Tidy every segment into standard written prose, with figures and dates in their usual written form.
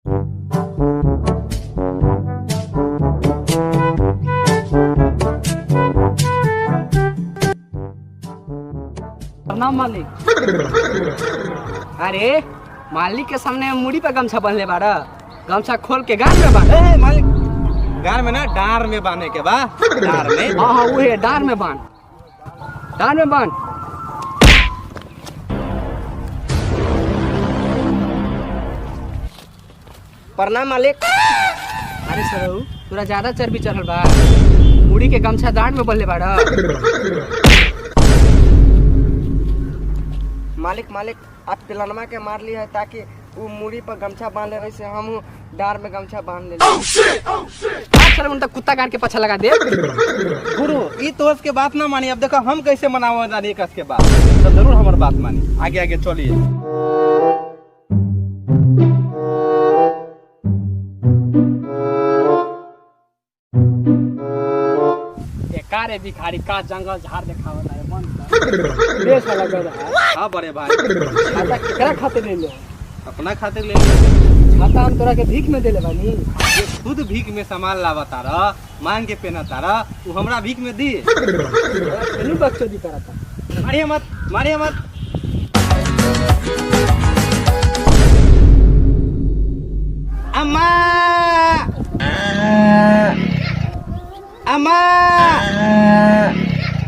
प्रणाम मालिक। अरे मालिक के सामने मुड़ी पे गमछा बांधले बाड़ा, गमछा खोल के गाल में बांध। ए मालिक, गार में ना डार में बांधे के बा, डार में। हाँ हाँ उहे डार में बांध, डार में बांध। प्रणाम मालिक। अरे सरऊ, तोरा ज्यादा चर्बी चढ़ल बा, मुड़ी के गमछा डार में बंधले बाड़ा। मालिक मालिक, आप पिलनमा के मार लिया है ताकि वो मुड़ी पर गमछा बांध ले रही से हम डार में गमछा बांध ले। सर उनका कुत्ता गाड़ के पछा लगा दे। गुरु ई तोस के बात ना मानी, अब देखो हम कैसे मनावा जानी कस के बात, तो जरूर हमर बात मानी। आगे आगे चलिए। रे भिखारी का जंगल झाड़ देखावत है मन देश वाला गधा। हां बड़े भाई, छाता केकरा खातिर ले लो? अपना खातिर ले लो। छाता हम तोरा के भीख में देले बानी। ये खुद भीख में सामान लावा तारा, मांग के पहना तारा, उ हमरा भीख में दी। एनु बकचोदी करता। मारिए मत, मारिए मत। अम्मा अम्मा,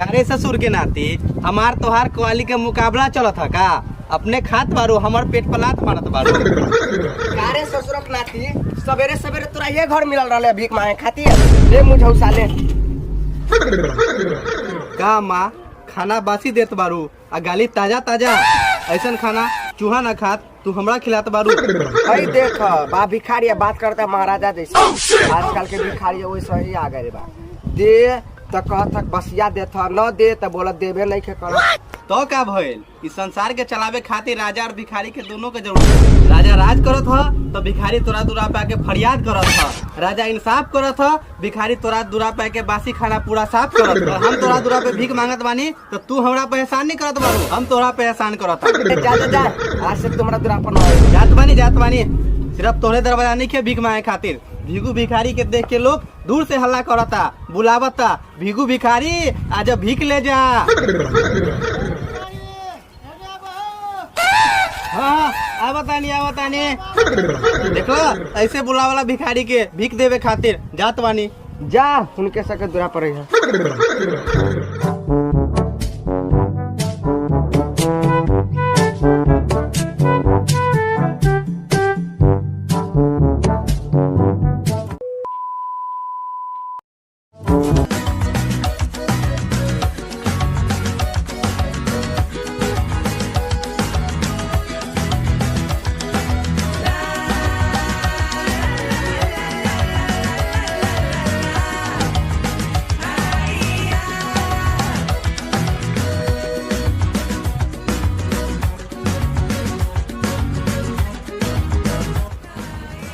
अरे ससुर के नाती, हमार तोहार क्वाली के मुकाबला चलत है का? अपने खात बारू, हमर पेट पर लात मारत बारू। अरे ससुर के नाती, सवेरे सवेरे तोरा ये घर मिलल रहले भीख मांगे खातिर, ले मुझौ साले। का माँ, खाना बासी देत बारू आ गाली ताजा ताजा, ऐसन खाना चूहा ना खात, तू हमरा खिलात बारू। भाई देख बा भिखारी बात करता महाराजा जैसे। आजकल के भिखारी वैसे ही आ गए बा, दे त कह तक बसिया देत न दे त बोला देबे नहीं के कर। तो का भइल, इस संसार के चलावे खातिर राजा और भिखारी के दोनों के जरूरत। राजा राज करत ह तो भिखारी तोरा दुरा पे आके फरियाद करत ह, राजा इंसाफ करत ह, भिखारी तोरा दुरा पे आके बासी खाना पूरा साफ करत ह। हम तोरा दुरा पे भीख मांगत बानी तो तू हमरा पे एहसान नहीं करत बारू, हम तोरा पे एहसान करत ह। जा जा जा, आज से तुम्हारा दुरा पर न जात बानी, जात बानी, सिर्फ तोरे दरवाजा नहीं के भीख मांगे खातिर। भीगू भिखारी के देख के लोग दूर से हल्ला करता, बुलावता, भीगू भिखारी आजा भीख ले जा। हाँ आवतानी आवतानी, देखो ऐसे बुलावला भिखारी के भीख देवे खातिर जात बानी। जा उनके सके दुरा पर है।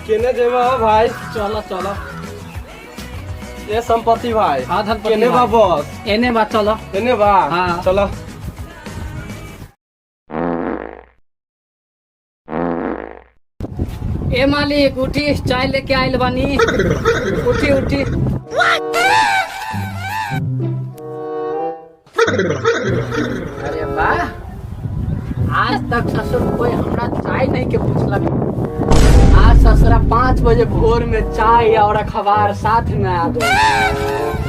केने जेबा हो भाई? चलो चलो। ए संपत्ति भाई, हाँ धनपति केने बा बस? एने बा, चलो। एने बा? हाँ। चलो। ए मालिक उठी, चाय लेके आइल बानी, उठी उठी। अरे वाह, आज तक ससुर कोई हमरा चाय नहीं के पूछलक। आज ससुरा 5 बजे भोर में चाय और अखबार साथ में आ गए।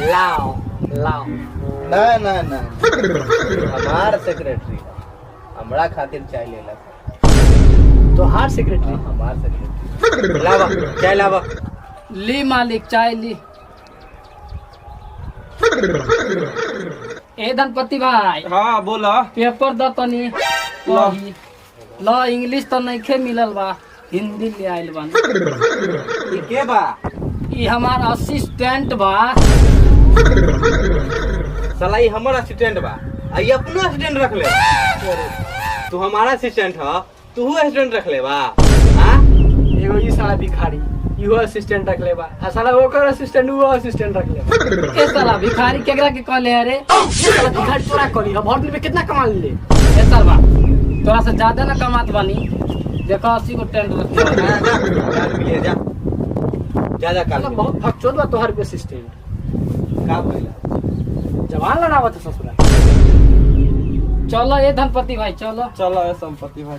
लाओ लाओ। ना ना ना, हमार सेक्रेटरी हमरा खातिर चाय लेला। तोहार सेक्रेटरी? हमार सेक्रेटरी। लावा चाय लावा। ली मालिक चाय ली। ए धनपति भाई। हाँ बोला। पेपर द तनी। ल, इंग्लिश तो नइखे मिलल बा, हिंदी ले आइल बानी। ई के बा? ई हमार असिस्टेंट बा। साला ई हमर असिस्टेंट बा, आ ई अपनो असिस्टेंट रख ले। तू हमारा असिस्टेंट ह, तू असिस्टेंट रख ले बा। हां एगो ई साला भिखारी इहो असिस्टेंट रख ले बा, आ साला ओकर असिस्टेंट उहो असिस्टेंट रख ले बा। ए साला भिखारी केकरा के कहले अरे? ए साला भिखारी तोरा कहली ह, भर दिन में कितना कमा ले? ए साला तोरा से ज्यादा ना कमात बानी। देखो 80 गो टेंट रखले बा। जा जा काल मिलिए जा जा जा काल साला बहुत भकचोद बा तोहर के असिस्टेंट। का भइला? जवान लड़ावत है ससुरा। चलो ए धनपति भाई चलो। चलो ए संपत्ति भाई।